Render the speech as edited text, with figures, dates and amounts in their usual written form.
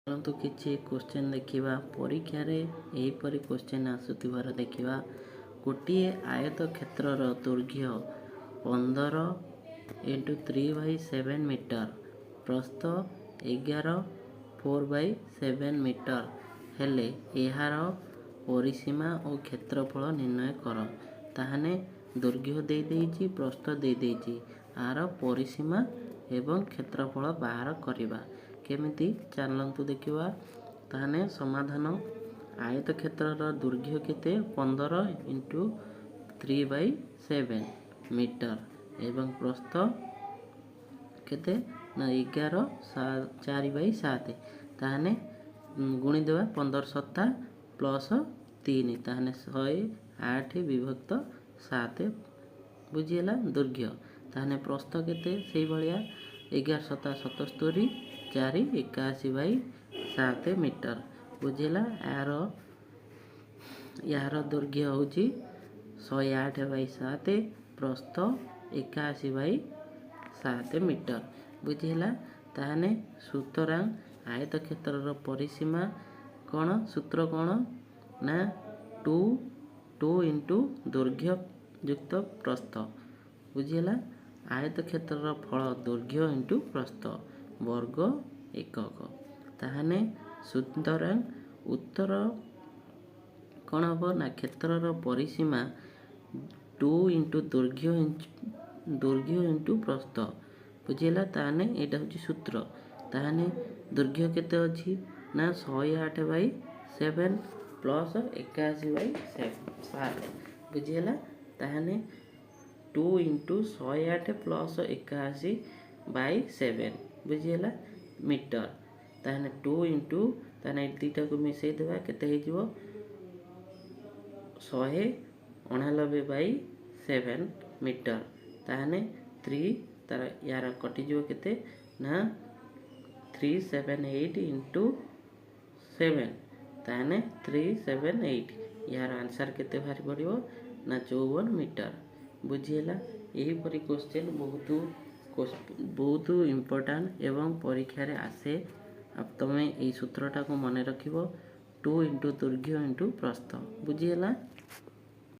ଚାଲନ୍ତୁ କିଛି କୋଶ୍ଚେନ୍ ଦେଖିବା। ପରୀକ୍ଷାରେ ଏହିପରି କୋଶ୍ଚେନ୍ ଆସୁଥିବାର ଦେଖିବା। ଗୋଟିଏ ଆୟତ କ୍ଷେତ୍ରର ଦୈର୍ଘ୍ୟ 15 ଇଣ୍ଟୁ 3 ବାଇ 7 ମିଟର, ପ୍ରସ୍ଥ 11 4 ବାଇ 7 ମିଟର ହେଲେ ଏହାର ପରିସୀମା ଓ କ୍ଷେତ୍ରଫଳ ନିର୍ଣ୍ଣୟ କର। ତାହେଲେ ଦୈର୍ଘ୍ୟ ଦେଇଦେଇଛି, ପ୍ରସ୍ଥ ଦେଇଦେଇଛି, ଆର ପରିସୀମା ଏବଂ କ୍ଷେତ୍ରଫଳ ବାହାର କରିବା କେମିତି? ଚାଲନ୍ତୁ ଦେଖିବା। ତାହେଲେ ସମାଧାନ। ଆୟତ କ୍ଷେତ୍ରର ଦୈର୍ଘ୍ୟ କେତେ? 15 ଇଣ୍ଟୁ 3 ବାଇ 7 ମିଟର ଏବଂ ପ୍ରସ୍ଥ କେତେ ନା 11 4 ବାଇ 7। ତାହେଲେ ଗୁଣିଦେବା, 15 ସତା ପ୍ଲସ୍ 3, ତାହେଲେ 108 ବିଭକ୍ତ 7। ବୁଝିହେଲା ଦୈର୍ଘ୍ୟ? ତାହେଲେ ପ୍ରସ୍ଥ କେତେ? ସେଇଭଳିଆ 11 ସତା 77, 4, 81 ବାଇ 7 ମିଟର। ବୁଝିହେଲା? ଏହାର ଦୈର୍ଘ୍ୟ ହେଉଛି 108 ବାଇ 7, ପ୍ରସ୍ଥ 81 ବାଇ 7 ମିଟର। ବୁଝିହେଲା? ତାହେଲେ ସୁତରାଂ ଆୟତ କ୍ଷେତ୍ରର ପରିସୀମା କ'ଣ? ସୂତ୍ର କ'ଣ ନା 2 ଇଣ୍ଟୁ ଦୈର୍ଘ୍ୟ ଯୁକ୍ତ ପ୍ରସ୍ଥ। ବୁଝିହେଲା? ଆୟତ କ୍ଷେତ୍ରର ଫଳ ଦୈର୍ଘ୍ୟ ଇଣ୍ଟୁ ପ୍ରସ୍ଥ ବର୍ଗ ଏକକ। ତାହେଲେ ସୁତରାଂ ଉତ୍ତର କ'ଣ ହେବ ନା କ୍ଷେତ୍ରର ପରିସୀମା 2 ଇଣ୍ଟୁ ଦୈର୍ଘ୍ୟ ଇଣ୍ଟୁ ପ୍ରସ୍ଥ। ବୁଝିହେଲା? ତାହେଲେ ଏଇଟା ହେଉଛି ସୂତ୍ର। ତାହେଲେ ଦୈର୍ଘ୍ୟ କେତେ ଅଛି ନା 108 ବାଇ 7 ପ୍ଲସ୍ 81 ବାଇ 7। ବୁଝିହେଲା? ତାହେଲେ 2 ଇଣ୍ଟୁ 108 ପ୍ଲସ୍ 81 ବାଇ 7, ବୁଝିହେଲା, ମିଟର। ତାହେଲେ 2 ଇଣ୍ଟୁ, ତାହେଲେ ଏଇ ଦୁଇଟାକୁ ମିଶାଇ ଦେବା, କେତେ ହେଇଯିବ? 189 ବାଇ 7 ମିଟର। ତାହେଲେ 3 ତାର ୟାର କଟିଯିବ, କେତେ ନା 378 ଇଣ୍ଟୁ 7। ତାହେଲେ 378, ଏହାର ଆନ୍ସର୍ କେତେ ବାହାରି ପଡ଼ିବ ନା 54 ମିଟର। ବୁଝିହେଲା? ଏହିପରି କୋଶ୍ଚେନ୍ ବହୁତ ବହୁତ ଇମ୍ପୋର୍ଟାଣ୍ଟ ଏବଂ ପରୀକ୍ଷାରେ ଆସେ। ତମେ ଏଇ ସୂତ୍ରଟାକୁ ମନେ ରଖିବ, 2 ଇଣ୍ଟୁ ଦୈର୍ଘ୍ୟ ଇଣ୍ଟୁ ପ୍ରସ୍ଥ। ବୁଝିହେଲା?